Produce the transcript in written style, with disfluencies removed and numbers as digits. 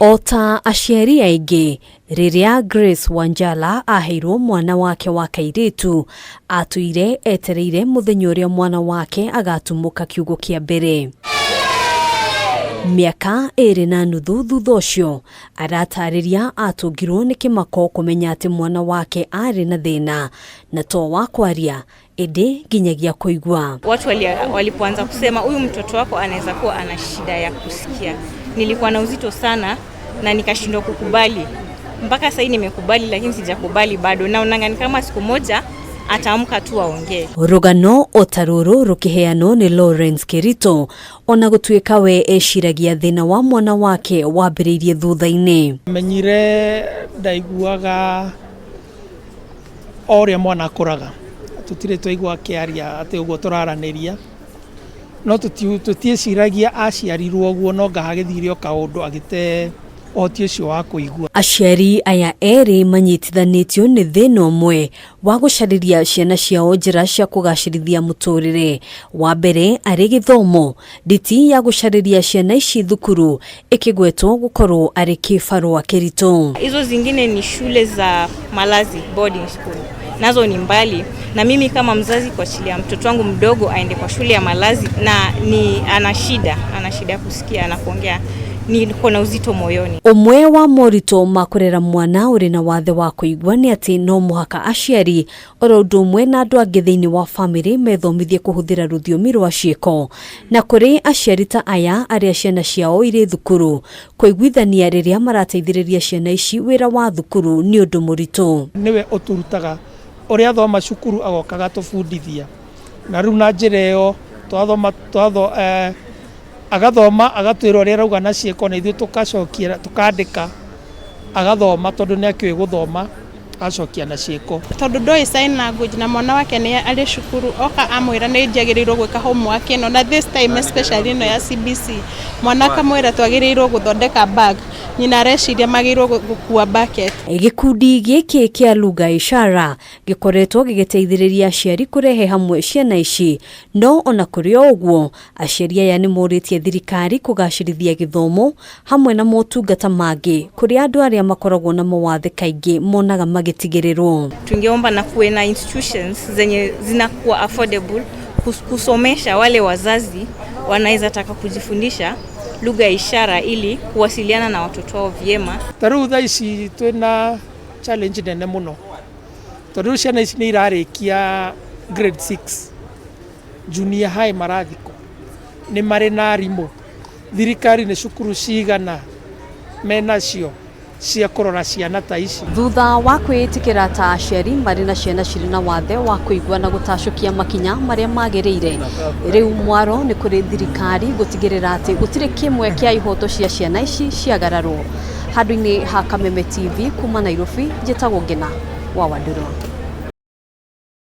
O ta aciari aingĩ, rĩrĩa Grace Wanjala aheirwo mwana wake wa kairĩtu, atũire etereire mũthenya ũrĩa mwana wake agatumũka kiugo kĩa mbere. Mĩaka 2.5 thutha ũcio, aratarĩria atũngirwo nĩ kĩmako kũmenya atĩ mwana wake arĩ na thĩna na to wa kwaria ĩndĩ nginyagia kũigua. Watu walipoanza kusema huyu mtoto wako anaweza kuwa ana shida ya kusikia, nilikuwa na uzito sana na nikashindwa kukubali. Mpaka sasa nimekubali, lakini sijakubali bado. Naonanga ni kama siku moja ataamka tu aongee. Rũgano o ta rũrũ rũkĩheanwo nĩ Lawrence Kirito, ona gũtuĩka we eciragia thĩna wa mwana wake wambĩrĩirie thutha-inĩ. Menyire ndaiguaga o ũrĩa mwana akũraga, tũtirĩ twaigua akĩaria atĩ ũguo tũraranĩria, no tũtiĩciragia aciarirwo ũguo, no nga hagĩthire o kaũndũ agĩte ũhoti ũcio wa kũigua. Aciari aya erĩ manyitithanĩtio nĩ thĩna ũmwe wa gũcarĩria ciana ciao njĩra cia kũgacĩrithia mũtũrĩre. Wa mbere arĩ gĩthomo, nditi ya gũcarĩria ciana ici thukuru ĩkĩgwetwo gũkorwo arĩ kĩbarũa kĩritũ. Hizo zingine ni shule za malazi, boarding school, nazo ni mbali na mimi kama mzazi kuachilia mtoto wangu mdogo aende kwa shule ya malazi na ni ana shida ya kusikia na kuongea, niko na uzito moyoni. Ũmwe wa moritũ ma kũrera mwana ũrĩ na wathe wa kũigua nĩ atĩ no mũhaka aciari oro ũndũ ũmwe na andũ angĩ thĩinĩ wa bamĩrĩ methomithie kũhũthĩra rũthiomi rwa ciĩko. Na kũrĩ aciari ta aya arĩa ciana ciao irĩ thukuru, kũiguithania rĩrĩa marateithĩrĩria ciana ici wĩra wa thukuru nĩ ũndũ mũritũ. Nĩwe ũtũrutaga ũrĩa athoma cukuru, agoka agatũbundithia, na rĩu na njĩra ĩyo twathoma twatho agathoma agatwĩra ũrĩa arauga na ciĩko, na ithuĩ tũgacokia tũkandĩka, agathoma tondũ nĩ akĩũĩ gũthoma, agacokia na ciĩko. Tondũ ndoĩ sign language na mwana wake nĩ arĩ cukuru, oka amwĩra nĩ njagĩrĩirwo gwĩka homework ĩno, na this time especially ĩno ya CBC, mwana akamwĩra twagĩrĩirwo gũthondeka bag, nyina areciria magĩrĩirwo gũkua bucket. Gĩkundi gĩkĩ kĩa Lugha Ishara gĩkoretwo gĩgĩteithĩrĩria aciari kũrehe hamwe ciana ici, no ona kũrĩ o ũguo aciari aya nĩ morĩtie thirikari kũgacĩrithia gĩthomo hamwe na motungata mangĩ kũrĩ andũ arĩa makoragwo na mawathe kaingĩ monaga magĩtigĩrĩrwo. Tungeomba na kuwe na institutions zenye zinakuwa affordable kusomesha wale wazazi wanaweza taka kujifundisha lugha ya ishara ili kuwasiliana na watoto wao vyema. Ta rĩu thaa ici twĩna challenge nene mũno, tondũ rĩu ciana ici nĩ irarĩkia grade 6, junior high marathiko, nĩ marĩ na arimũ? Thirikari nĩ cukuru cigana menacio cia kũrora ciana ta ici? Thutha wa kwĩĩtĩkĩra ta aciari marĩ na ciana cirĩ na wathe wa kũigua na gũtacũkia makinya marĩa magĩrĩire, rĩu mwaro nĩ kũrĩ thirikari gũtigĩrĩra atĩ gũtirĩ kĩmwe kĩa ihoto cia ciana ici ciagararwo. Handũ-inĩ ha Kameme TV kuma Nairobi, njĩtagwo Ngina wa Wandũrũ.